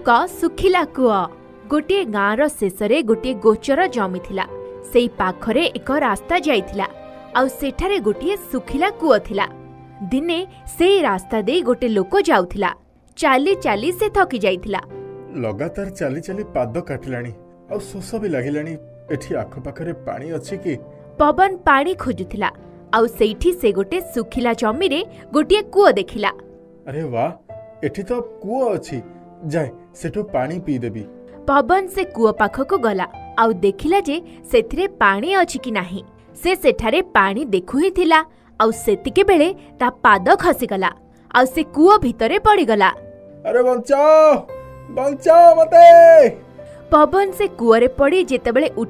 ଏକ ଶୁଖିଲା କୂଅ। ଗୋଟିଏ ଗାଁର ଶେଷରେ ଗୋଟିଏ ଗୋଚର ଜମି ଥିଲା। ସେଇ ପାଖରେ ଏକ ରାସ୍ତା ଯାଇଥିଲା ଆଉ ସେଠାରେ ଗୋଟିଏ ଶୁଖିଲା କୂଅ ଥିଲା। ଦିନେ ସେଇ ରାସ୍ତା ଦେଇ ଗୋଟେ ଲୋକ ଯାଉଥିଲା। ଚାଲି ଚାଲି ସେ ଥକି ଯାଇଥିଲା। ଲଗାତାର ଚାଲି ଚାଲି ପାଦ କାଟିଲାଣି ଆଉ ଶୋଷ ବି ଲାଗିଲାଣି। ଏଠି ଆଖପାଖରେ ପାଣି ଅଛି କି? ପବନ ପାଣି ଖୋଜୁଥିଲା ଆଉ ସେଇଠି ସେ ଗୋଟେ ଶୁଖିଲା ଜମିରେ ଗୋଟିଏ କୂଅ ଦେଖିଲା। ଆରେ ବାଃ, ଏଠି ତ କୂଅ ଅଛି। ଯାଏ ସେଠୁ ପାଣି ପିଇଦେବି। ପବନ ସେ କୂଅ ପାଖକୁ ଗଲା ଆଉ ଦେଖିଲା ଯେ ସେଥିରେ ପାଣି ଅଛି କି ନାହିଁ। ସେ ସେଠାରେ ପାଣି ଦେଖୁ ହିଁ ଥିଲା ଆଉ ସେତିକି ବେଳେ ତା ପାଦ ଖସିଗଲା ଆଉ ସେ କୂଅ ଭିତରେ ପଡ଼ିଗଲା। ଆରେ ବଞ୍ଚାଅ, ବଞ୍ଚାଅ ମତେ! ପବନ ସେ କୂଅରେ ପଡ଼ି ଯେତେବେଳେ